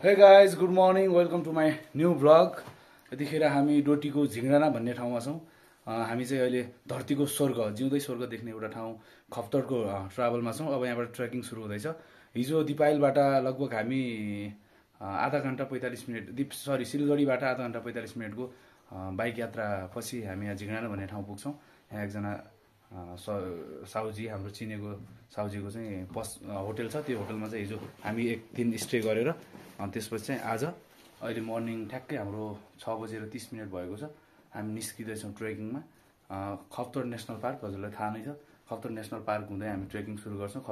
हे guys good morning welcome to my new vlog. यतिखेर हामी डोटीको झिङ्राना भन्ने ठाउँमा छौँ। हामी चाहिँ अहिले धरतीको स्वर्ग जिउँदै स्वर्ग देख्ने एउटा ठाउँ खप्तडको ट्राभलमा छौँ। अब यहाँबाट ट्रेकिङ सुरु हुँदैछ। हिजो दिपाइलबाट लगभग हामी आधा घन्टा 45 मिनट सिलगढीबाट आधा घन्टा 45 मिनटको बाइक यात्रा पछि हामी यहाँ झिङ्राना भन्ने ठाउँ पुग्छौँ। यहाँ एकजना साउजी हाम्रो चिनेको साउजीको चाहिँ होटल छ। त्यो होटलमा चाहिँ हिजो हामी एक दिन स्टे गरेर त्यसपछि चाहिँ आज अहिले मर्निङ ठ्याक्कै हाम्रो 6:30 भएको छ। हामी निस्किँदैछौँ ट्रेकिङमा। खप्तड नेसनल पार्क हजुरलाई थाहा नै छ। खप्तड नेसनल पार्क हुँदै हामी ट्रेकिङ सुरु गर्छौँ।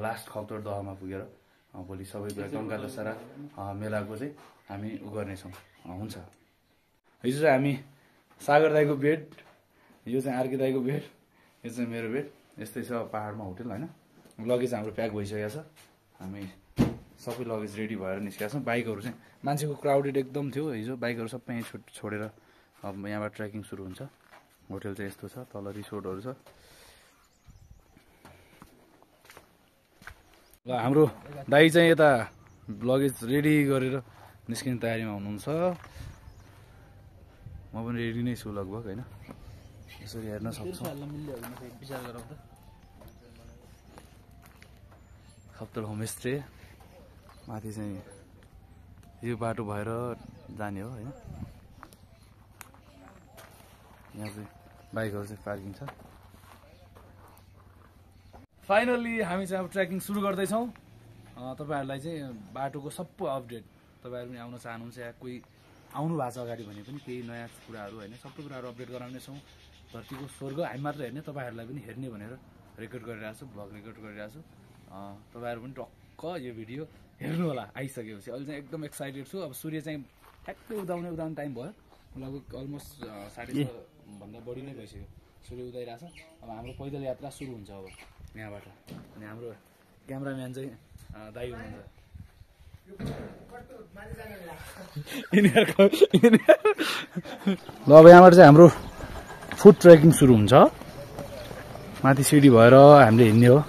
लास्ट खप्तड दहमा पुगेर भोलि सबै गङ्गा दशहरा मेलाको चाहिँ हामी गर्नेछौँ। हुन्छ। हिजो चाहिँ हामी सागर दाईको बेड, यो चाहिँ आर्के दाईको बेड, यो चाहिँ मेरो बेड। यस्तै छ पहाडमा होटल होइन। लगेज हाम्रो प्याक भइसकेको छ। हामी सबै लगेज रेडी भएर निस्केका छौँ। बाइकहरू चाहिँ मान्छेको क्राउडेड एकदम थियो हिजो। बाइकहरू सबै यहीँ छोडेर अब यहाँबाट ट्रेकिङ सुरु हुन्छ। होटल चाहिँ यस्तो छ, तल रिसोर्टहरू छ। ल हाम्रो दाई चाहिँ यता लगेज रेडी गरेर निस्किने तयारीमा हुनुहुन्छ। म पनि रेडी नै छु लगभग होइन। यसरी हेर्न सक्छौँ। खप्तड होमस्टे माथि चाहिँ यो बाटो भएर जाने हो होइन। यहाँ चाहिँ बाइकहरू चाहिँ पार्किङ छ। फाइनल्ली हामी चाहिँ अब ट्रेकिङ सुरु गर्दैछौँ। तपाईँहरूलाई चाहिँ बाटोको सबै अपडेट, तपाईँहरू पनि आउन चाहनुहुन्छ या कोही आउनु भएको छ अगाडि भने पनि केही नयाँ कुराहरू होइन सबै कुराहरू अपडेट गराउनेछौँ। धरतीको स्वर्ग हामी मात्र हेर्ने, तपाईँहरूलाई पनि हेर्ने भनेर रेकर्ड गरिरहेको छु, भ्लग रेकर्ड गरिरहेको छु। तपाईँहरू पनि टक्क यो भिडियो हेर्नु होला आइसकेपछि। अहिले चाहिँ एकदम एक्साइटेड छु। अब सूर्य चाहिँ ठ्याक्कै उदाउने टाइम भयो। लगभग अलमोस्ट 6:30 भन्दा बढी नै भइसक्यो। सूर्य उदाइरहेछ। अब हाम्रो पैदल यात्रा सुरु हुन्छ अब यहाँबाट। अनि हाम्रो क्यामराम्यान चाहिँ दाइ हुनुहुन्छ। ल अब यहाँबाट चाहिँ हाम्रो फुट ट्रेकिङ सुरु हुन्छ। माथि सिडी भएर हामीले हिँड्ने हो।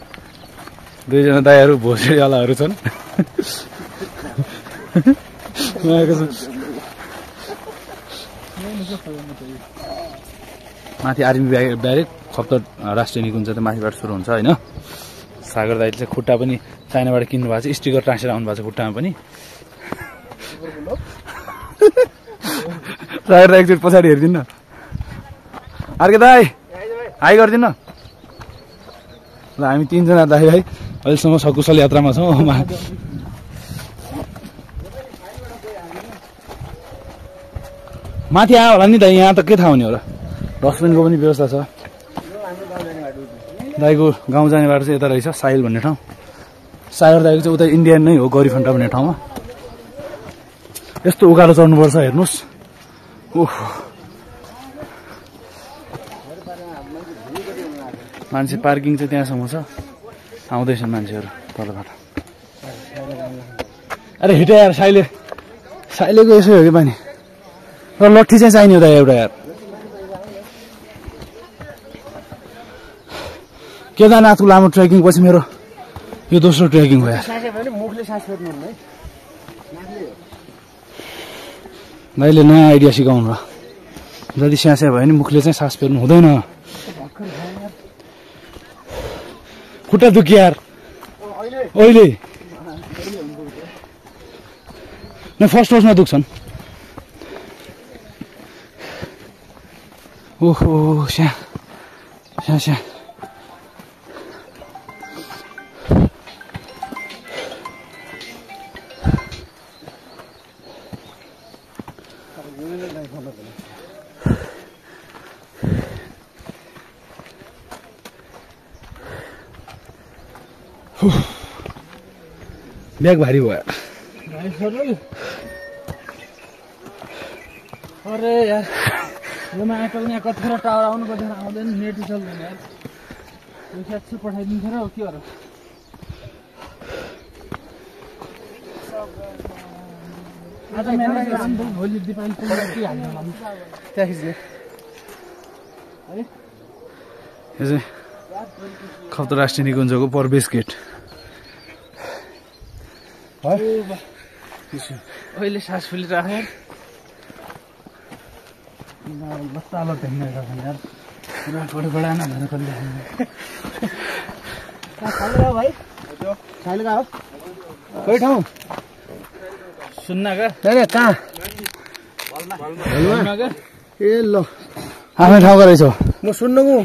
दुईजना दाइहरू भोसडीवालाहरू छन्। माथि आर्मी ब्यारेक खप्तड राष्ट्रिय निकुञ्ज चाहिँ माथिबाट सुरु हुन्छ होइन। सागर दाइले चाहिँ खुट्टा पनि चाइनाबाट किन्नु भएको छ। स्टिकर टाँसेर आउनु भएको छ खुट्टामा पनि। सागर दाइ एकचोटि पछाडि हेरिदिनु न। अर्के दाई हाई गरिदिनु न। ल हामी तीनजना दाइ भाइ अहिलेसम्म सकुशल यात्रामा छौँ। माथि आयो होला नि दाइ, यहाँ त के थाहा हुने होला। डस्टबिनको पनि व्यवस्था छ। दाइको गाउँ जाने बाटो चाहिँ यता रहेछ, साहिल भन्ने ठाउँ। सागर दाइको चाहिँ उता इन्डियन नै हो, गरीफन्टा भन्ने ठाउँमा। यस्तो उकालो चढ्नुपर्छ हेर्नुहोस्। ओह मान्छे पार्किङ चाहिँ त्यहाँसम्म छ। आउँदैछन् मान्छेहरू तलबाट। अरे हिँडे यार साइलेको यसो हो कि पानी। र लट्ठी चाहिँ चाहिने हो त एउटा यार। केदारनाथको लामो ट्रेकिङ पछि मेरो यो दोस्रो ट्रेकिङ हो यार। दाइले नयाँ आइडिया सिकाउनु भयो। जति स्यास्या भयो नि मुखले चाहिँ सास फेर्नु हुँदैन। खुट्टा दुखी यार अहिले न फर्स्ट रोजमा दुख्छन्। ओहो स्या ब्याग भारी भयो। अरे यार यो आइपुग्ने यहाँ कतिखेर टावर आउनु कतिखेर आउँदैन, नेट चल्दैन यार। पैसा पठाइदिन्छ र के हो। आज भोलि दिपावली के हाल्नु त्यहाँ खिच्ने है। यो चाहिँ खप्तड राष्ट्रिय निकुञ्जको प्रवेश गेट। अहिले सास फुलिरहेको बस्तालो देख्ने यार पुरा बडाना भनेर खोलिरहेको भाइ साइलगा हो कोही ठाउँ सुन्नका कहाँ ए ल आफ्नै ठाउँको रहेछौ म सुन्नुको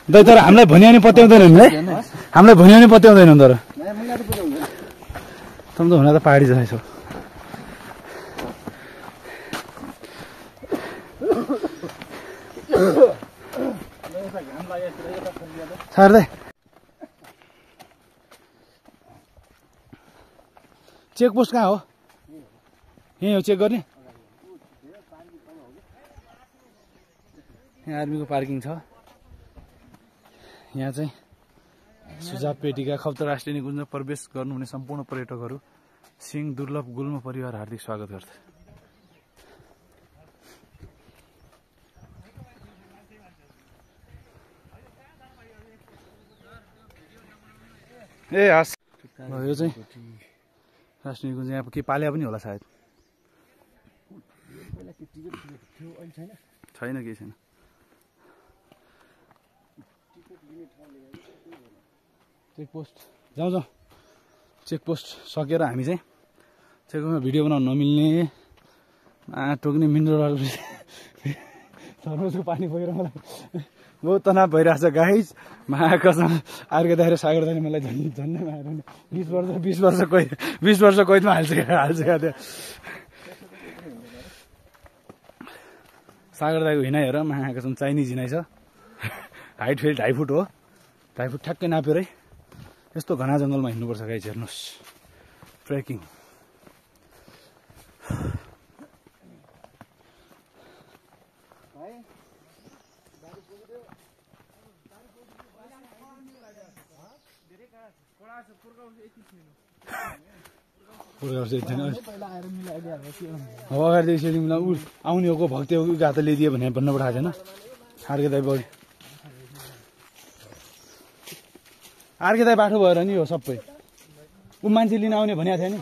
तर हामीलाई भन्यो भने पत्याउँदैनन् है हामीलाई भन्यो भने पत्याउँदैनन् तर त हुन त पहाडी जस्तै छौ सार्दै चेकपोस्ट कहाँ हो यहीँ हो चेक गर्ने यहाँ आर्मीको पार्किङ छ यहाँ चाहिँ सुझाव पेटिका खप्तर राष्ट्रिय निकुञ्ज प्रवेश गर्नुहुने सम्पूर्ण पर्यटकहरू सिंह दुर्लभ गुल्म परिवार हार्दिक स्वागत गर्छ ए हस् यो चाहिँ राष्ट्रिय निकुञ्ज यहाँ के पाल्या पनि होला सायद छैन केही छैन चेकपोस्ट जाउँ चेकपोस्ट सकेर हामी चाहिँ चेकपोस्टमा भिडियो बनाउनु नमिल्ने टोक्ने मिनरल थर्मसको पानी बोकेर मलाई बहुत तनाव भइरहेछ गाइस महाकसम अर्को दाइर सागर दाइले मलाई झन्डै माएर 20 वर्ष कैदमा हाल्छ क्या सागर दाइको हिँडाइ हेर महाकसम चाइनिज हिँडाइ छ हाइट फेरि 2.5 फुट हो 2.5 फुट ठ्याक्कै नापेरै यस्तो घना जङ्गलमा हिँड्नुपर्छ गाइस हेर्नुहोस् ट्रेकिङ अब अगाडिदेखि सेटिङमा आउने हो को भक्ति हो गातो ल्याइदियो भने भन्न पठाएको छैन अर्कै दाइ बढी अर्कै दाइ बाटो भएर नि हो सबै ऊ मान्छे लिन आउने भनेको थियो नि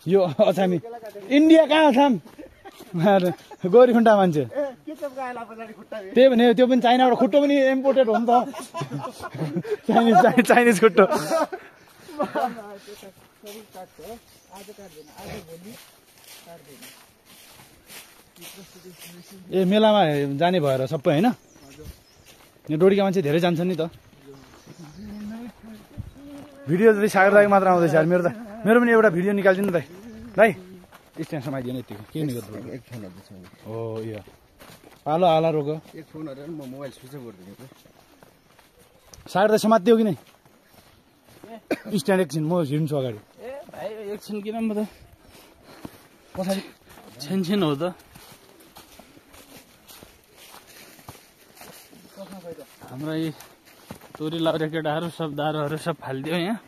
यो अछामी इन्डिया कहाँ अछाम गोरीखुन्टा मान्छे त्यही भने त्यो पनि चाइनाबाट खुट्टो पनि इम्पोर्टेड हो नि त चाइनिज खुट्टो ए मेलामा जाने भएर सबै होइन यो डोरीका मान्छे धेरै जान्छन् नि त भिडियो त सागर दाइको मात्र आउँदैछ यार मेरो पनि एउटा भिडियो निकालिदिनु दाइ दाइ स्ट्यान्डसम्म आइदिनु यतिको के निकाल्नु हो यो पालो हाला रोग एक फोन गरेर म मोबाइल स्विच अफ गरिदिन्छु सागर दाइ समात्दियो कि नै स्ट्यान्ड एकछिन म हिँड्छु अगाडि ए भाइ एकछिन किन म त पछाडि छेन हो त हाम्रा यी तोरी लाउने केटाहरू सब दारूहरू सब फालिदियो यहाँ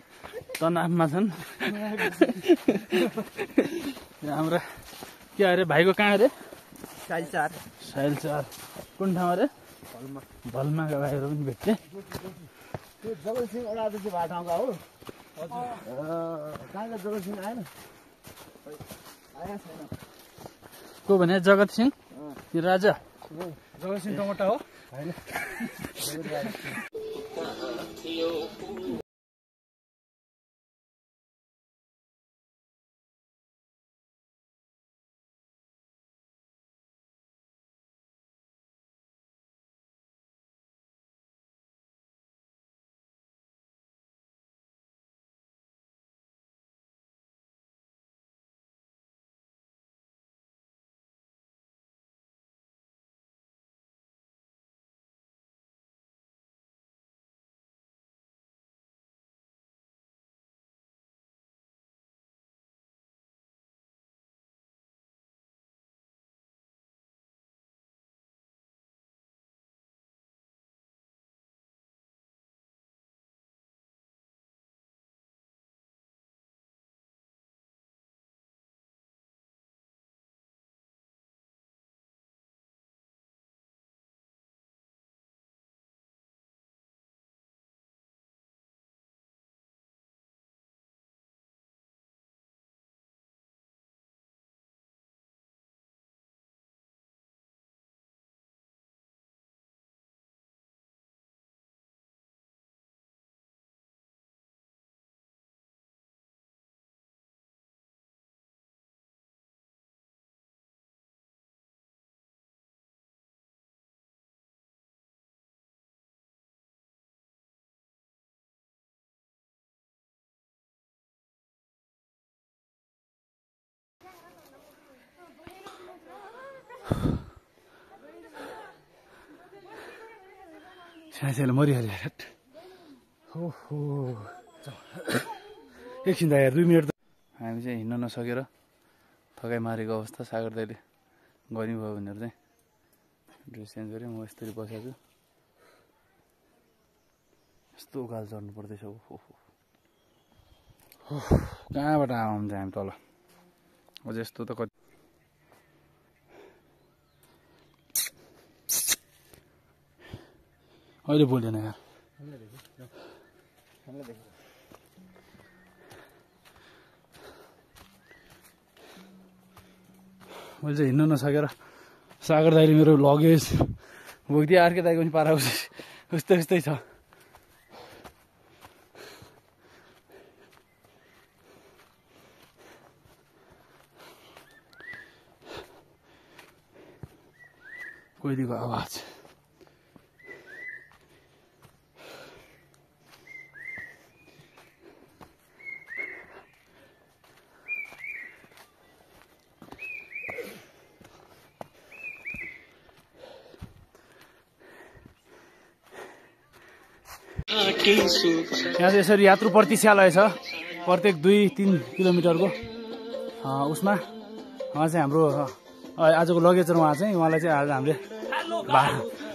तनावमा छन् हाम्रा के अरे भाइको कहाँ अरे साइल 4 कुन ठाउँ अरे भल्माका भाइहरू पनि भेट्थे त्यो जगतसिंह अडादेखि भाटाउँका हो कहाँका जगतसिंह आएन आएन छैन को भने जगत सिंह कि राजा जगतसिंह टमटा हो होइन साइले मरिहाल्यो हेट ओहो एकछिन त यार 2 मिनट हामी चाहिँ हिँड्न नसकेर थकाइ मारेको अवस्था सागर दाइले गर्नुभयो भनेर चाहिँ ड्रेस चेन्ज गरेँ म यस्तरी बसेको छु यस्तो उकालो चढ्नु पर्दैछ ओहो कहाँबाट आउँछ हामी तल अझ यस्तो त कति अहिले बोलेन यार मैले चाहिँ हिँड्न नसकेर सागर दाइले मेरो लगेज बोकिदियो अर्कै दाइको पनि पारा उस्तै उस्तै छ कोइलीको आवाज यहाँ चाहिँ यसरी यात्रु प्रतीक्षालय छ प्रत्येक 2-3 किलोमिटरको उसमा उहाँ चाहिँ हाम्रो आजको लगेजर उहाँ चाहिँ उहाँलाई चाहिँ आज हामीले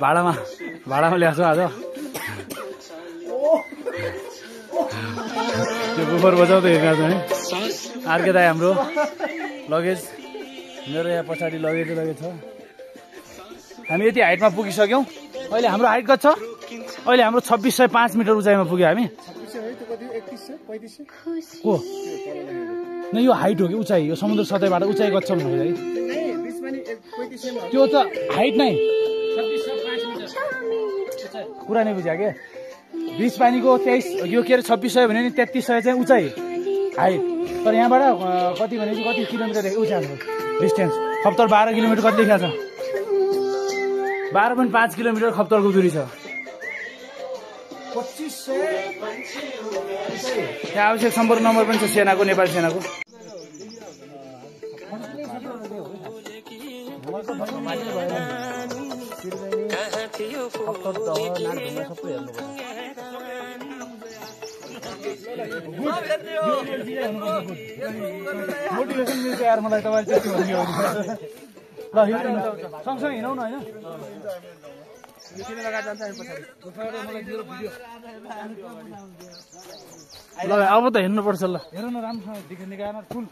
भाडामा ल्याएको छौँ आज त्यो बुफर बजाउँदै हिँडेको छ है अर्कै दाइ हाम्रो लगेज मेरो यहाँ पछाडि लगेज छ हामी यति हाइटमा पुगिसक्यौँ अहिले हाम्रो हाइट कति छ अहिले हाम्रो 2605 मिटर उचाइमा पुग्यो हामी को न यो हाइट हो कि उचाइ यो समुद्र सतहबाट उचाइ कति छ भन्नु है त्यो त हाइट नै कुरा नै बुझ्यो के 20 पानीको 23 यो के अरे 2600 भने नि 3300 चाहिँ उचाइ हाइट तर यहाँबाट कति भनेपछि कति किलोमिटर उचाइ डिस्टेन्स खप्तर 12 किलोमिटर कति लेखेको छ 12.5 किलोमिटर खप्तरको दूरी छ 2500 त्यहाँ आवश्यक सम्पर्क नम्बर पनि छ सेनाको नेपाली सेनाको मोटिभेसन मिल्छ यार मलाई तपाईले त्यति भन्नु हो ल सँगसँगै हिँडौँ न होइन ल अब त हिँड्नुपर्छ ल हेर न राम्रोसँग निकाएन फुल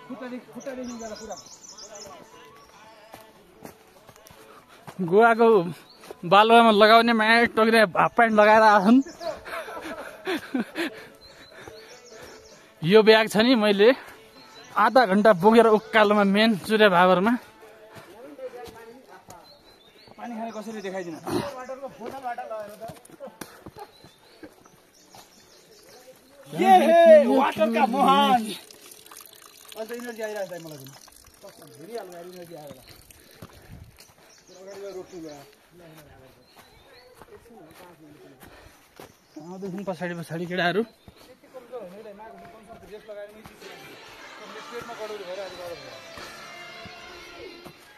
खुट्टादेखि निकाएर पुरा गोवाको बालुवामा लगाउने म्याट टक्रे हाफ प्यान्ट लगाएर आछन् यो ब्याग छ नि मैले आधा घण्टा बोकेर उकालोमा मेन चुरे भाबरमा पानी खाने कसरी देखाइदिनु वाटरका मोहन अन्त इनर्जी आइरहेको छ मलाई पनि हेरिहाल्नु इनर्जी आएर आउँदैछन् पछाडि केटाहरू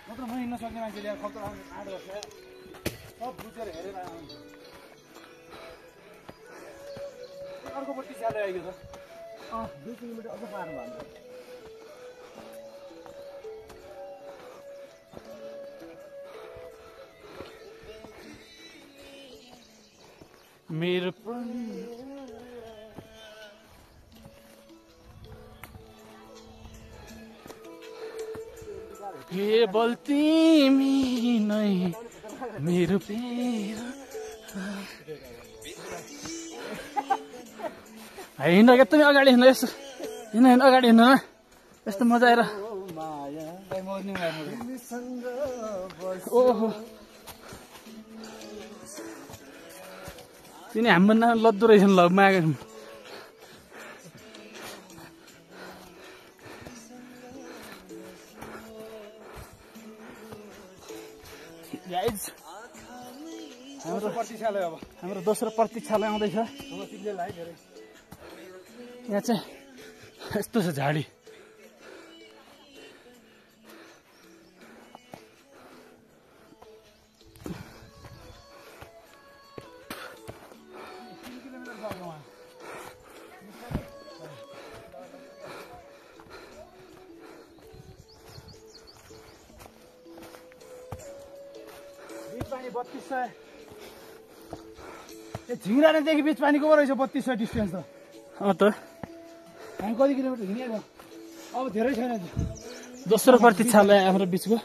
मात्र म हिँड्न सक्ने मान्छेले खप्तर 8 वर्ष सब बुझेर हेरेर आउँछ अर्कोपट्टि चालेर आइयो त 2 किलोमिटर अझ पार भयो मेरो केवल तिमी नै मेरो प्यार हिँड्न एकदमै अगाडि हिँड्नु यस्तो हिँड्न अगाडि हिँड्नु यस्तो मजा आएर ओहो तिनी हामीभन्दा लद्दो रहेछन् ल माग हाम्रो दोस्रो प्रतीक्षालय आउँदैछ यहाँ चाहिँ यस्तो छ झाडी 3200 झिङ्रादेखि बिच पानीको रहेछ 3200 डिस्टेन्स त त हामी कति किलोमिटर हिँडिहाल्यो अब धेरै छैन दोस्रो प्रतीक्षालय हाम्रो बिचको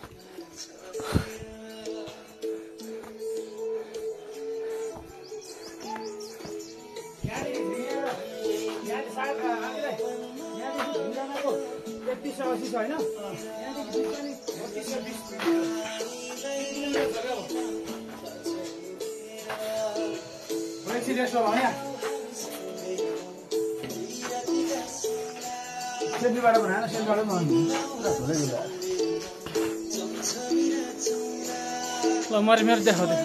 ल मैले मेरो देखाउँदै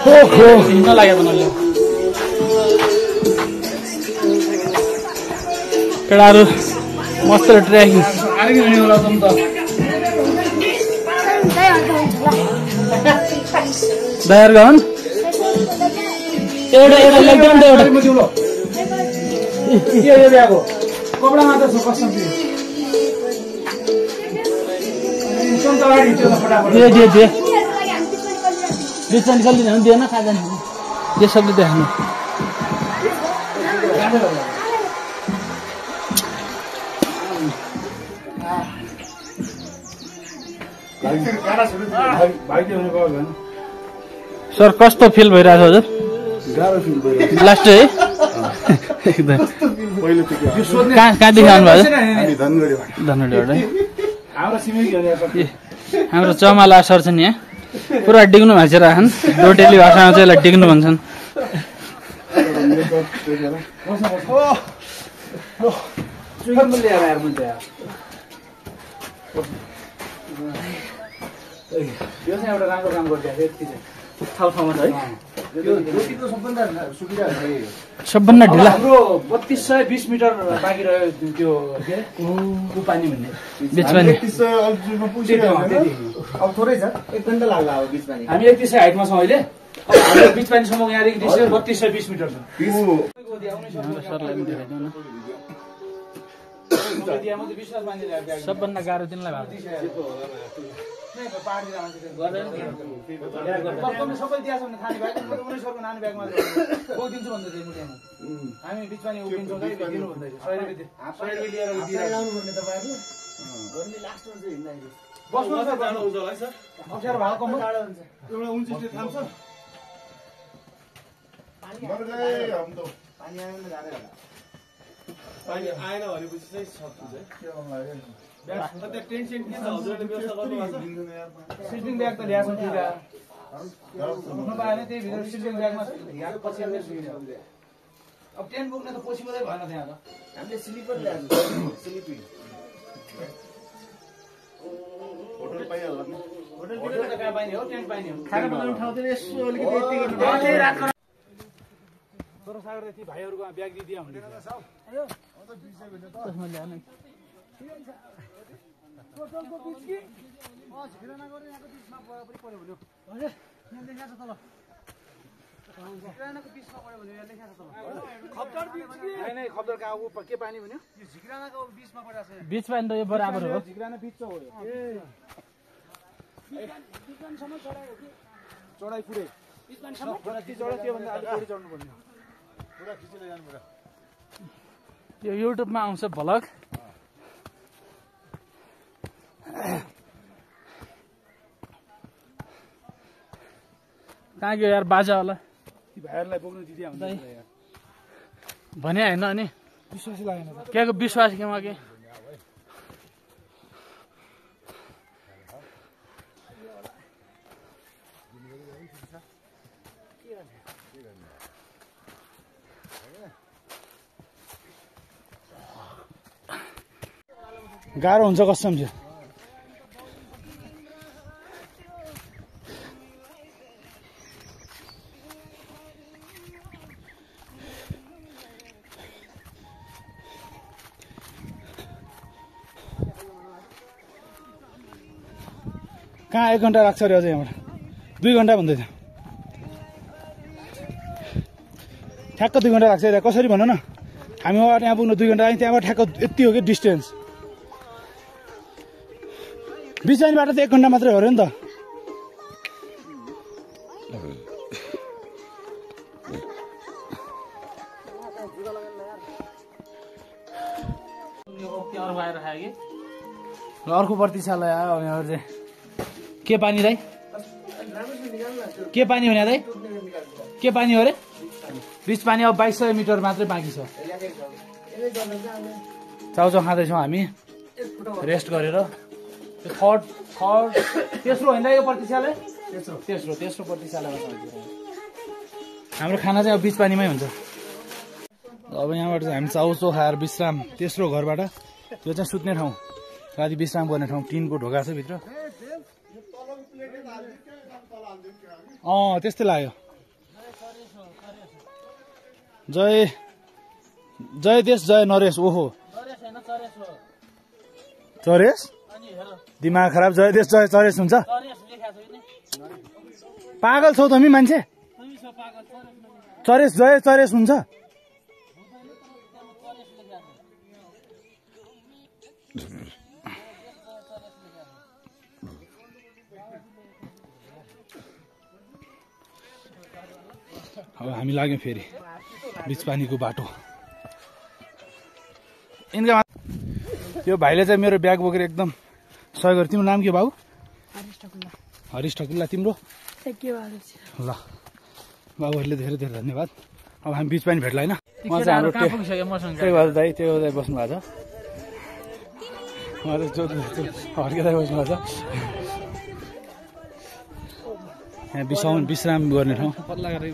फोटो हिँड्न लाग्यो त मैले केटाहरू मस्त ट्रेकिङ दायर गहन एउटा एउटा लाग्दैन त एउटा कपडा मात्र छ कस्टम दे बिचमा निकालिदिनु भने दिएन खाँदैन यो सबले देखाउनु सर कस्तो फिल भइरहेको छ हजुर गाह्रो फिल भइरहेको लास्ट है कहाँदेखि आउनुभयो धनगढीबाट हाम्रो चमाला सर छन् यहाँ पुरा डिग्नु भाँचेर आछन् डोटेली भाषामा चाहिँ यसलाई डिग्नु भन्छन् यो चाहिँ एउटा राम्रो काम गरिदिएको यति चाहिँ ठाउँमा है यो सुविधा सबभन्दा ढिला हाम्रो 3220 मिटर बाँकी रह्यो त्यो के अरे पानी भन्ने बिचमा नि अब थोरै छ 1 घण्टा लाग्ला अब बिच पानी हामी 3100 हाइटमा छौँ अहिले हाम्रो बिच पानीसम्म यहाँदेखि डिस्टेन्स 3220 मिटर छ सबभन्दा गाह्रो तिनलाई भएको सबै दिएको छ भने थाहा भयो उनीहरूको नानी ब्याग मात्र बोकिदिन्छु भन्दै थियो मुठ्यामा हामी बिचमा नि उभिन्छौँ दिनु भन्दै थियो 100 रुपियाँ लिएर लाउनु पर्ने तपाईहरुले गर्मी लास्टमा चाहिँ हिँड्दाखेरि बस्नु सर जानु उज्जवल है सर अप्ठ्यारो भएको कम टाढो हुन्छ एउटा 29 थाम्छ पानी आयो भने गाह्रै होला पानी आएन भनेपछि चाहिँ सक्छ के गर्नु लाग्यो अन्त टेन्सन के छ हजुरले व्यवस्था गर्नुभएको छ स्लिपिङ ब्याग त ल्याएको छ तिरा नपाएन त्यही भित्र स्लिपिङ ब्यागमा यहाँ पछि आउने सुविधा अब टेन्ट बोक्ने त पोसिबलै भएन त्यहाँ त हामीले स्लिपर ल्याएको स्लिपिङ होटल पाइहाल्ला होटल त कहाँ पाइने हो टेन्ट पाइने हो खाना बनाउने ठाउँ चाहिँ यसो अलिकति यति गर्नु सागर ती भाइहरूको ब्याग दिदिया हुने खप्तर कहाँ के पानी भन्यो झिक्रानाको बिचमा परेको छ बिच पानी त यो बराबर हो झिक्राना बिच हो बिचसम्म चढाइ हो कि चढाइ पुरै बिचसम्म चढ्यो त्योभन्दा अलिक बढी चढ्नु पर्ने पुरा खिचेर जानुपर्छ यो युट्युबमा आउँछ भ्लग कहाँ गयो यार बाजा होला ती भाइहरूलाई बोक्नु दिदिया हुन्छ भने होइन अनि विश्वासै लागेन केको विश्वास केमा के गाह्रो हुन्छ कसम थियो कहाँ 1 घण्टा लाग्छ अरे अझै यहाँबाट 2 घण्टा भन्दै थियो ठ्याक्क 2 घण्टा लाग्छ अरे कसरी भन न हामी यहाँ पुग्नु 2 घण्टा लाग्यो त्यहाँबाट ठ्याक्क यति हो कि डिस्टेन्स बिचनीबाट त 1 घन्टा मात्रै हो र नि त। अर्को प्रतिशाला आयो अब यहाँ चाहिँ के पानी दाइ के पानी हो यहाँ दाइ के पानी हो अरे बिच पानी अब 2200 मिटर मात्रै बाँकी छ चाउचाउ खाँदैछौँ हामी रेस्ट गरेर थर्ड तेस्रो होइन यो प्रतिशाला तेस्रो प्रतिशालामा छ हाम्रो खाना चाहिँ अब बिच पानीमै हुन्छ अब यहाँबाट चाहिँ हामी चाउचाउ खाएर विश्राम तेस्रो घरबाट त्यो चाहिँ सुत्ने ठाउँ राति विश्राम गर्ने ठाउँ टिनको ढोका छ भित्र त्यस्तै लाग्यो जय देश जय नरेश ओहो चरेश दिमाग खराब जय देश जय चरेश हुन्छ पागल छौ तिमी मान्छे चरेश जय चरेश हुन्छ अब हामी लाग्यौँ फेरि बिच पानीको बाटो यिनका यो भाइले चाहिँ मेरो ब्याग बोकेर एकदम सहयोग गर्यो तिम्रो नाम के बाबु हरिश ठकुल्ला तिम्रो ल बाबुहरूले धेरै धेरै धन्यवाद अब हामी बिच पानी भेट्ला होइन उहाँ चाहिँ हाम्रो त्यही भएर दाइ त्यो दाइ बस्नु भएको छ उहाँ चाहिँ हर्के दाइ बस्नु भएको छ यहाँ विश्राम गर्ने ठाउँ पत्ला गरेर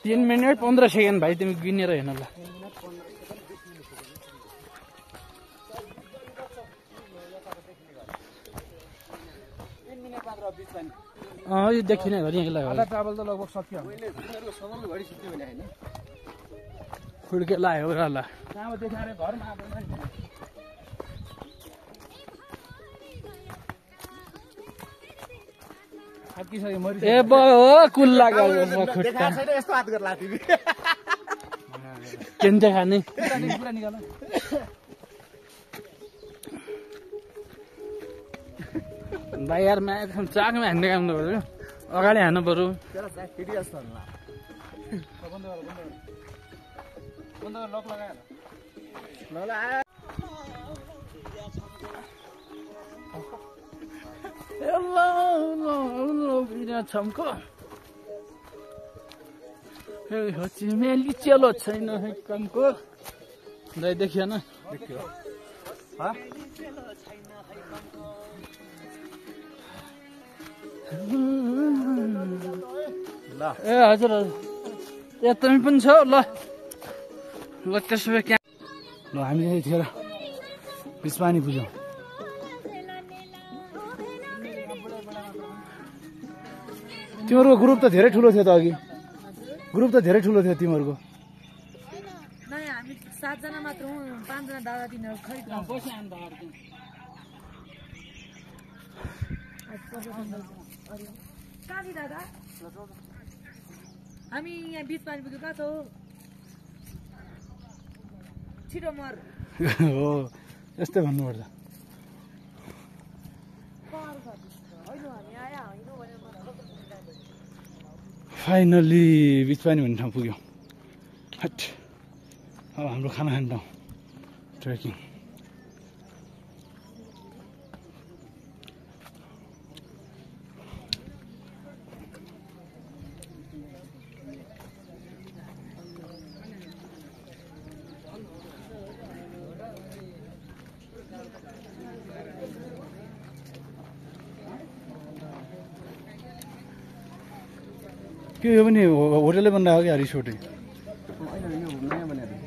तीन मिनट 15 सेकेन्ड भाइ तिमी गिनेर हेर्न ल यो देखिने घरि यहीँलाई ट्राभल त लगभग सक्यो फुड्के लाग्यो र ल ए कुल्ला यस्तो हात गर्ला तिमी केन्टे खाने भाइ यार चाकमा हान्ने काम नगर्यो अगाडि हान्नु पर्यो छम्को मेली चेलो छैन कामको दाइ देखियो न ए हजुर ए तिमी पनि छौ ल ल त्यसो भए ल हामी चाहिँ थिएर बिच पानी पुग्यौँ तिमीहरूको ग्रुप त धेरै ठुलो थियो त अघि ग्रुप त धेरै ठुलो थियो तिमीहरूको हामी 7 जना मात्र हौं 5 जना दादा तिनीहरु खै काली दादा हामी यहाँ बिच पानी पुग्यो कहाँ छौ छिटो मर हो यस्तै भन्नुपर्छ फाइनली बिच पानी भन्ने ठाउँ पुग्यौँ हट अब हाम्रो खाना खाने ठाउँ ट्रेकिङ के यो पनि होटलै बनाएको क्या रिसोर्टै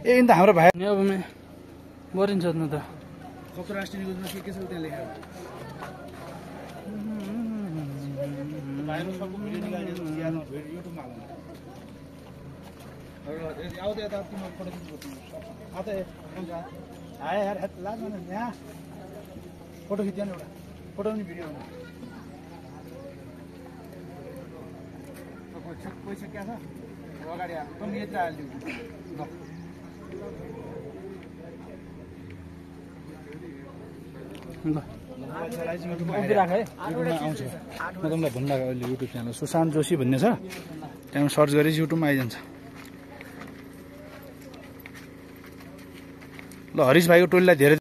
ए अन्त हाम्रो भाइ अब मरिन्छ न त कस्तो राष्ट्रिय निकुञ्जमा के छ त्यहाँ लेखेको युट्युबमा आए यार लाज माने यहाँ फोटो खिच्दैन एउटा फोटो पनि भिडियो हुनु पैसा क्या छ अगाडि आएको पनि यति हालिदिउ ल राख है युट्युबमा आउँछ म तपाईँलाई भन्नु लाग्यो अहिले युट्युब च्यानल सुशान्त जोशी भन्ने छ त्यहाँ सर्च गरेपछि युट्युबमा आइजान्छ ल हरिश भाइको टोलीलाई धेरै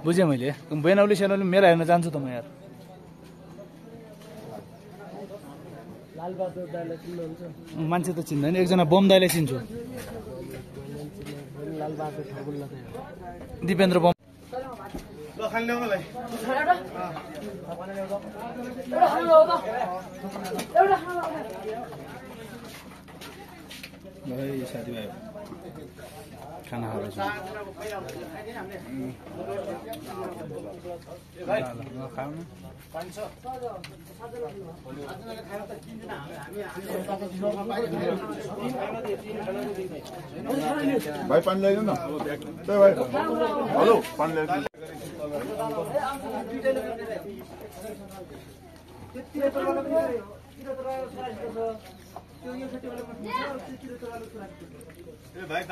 बुझेँ मैले बेनौली सेनौली मेला हेर्न जान्छु त म यार मान्छे त चिन्दैन एकजना बम दाइलाई चिन्छु दिपेन्द्र बम ल खान ल्याउनलाई साथीभाइ खाना खाएर खाउनु भाइ पानी ल्याइदिनु न भाइ हेलो पानी ल्याइदिनु भाइ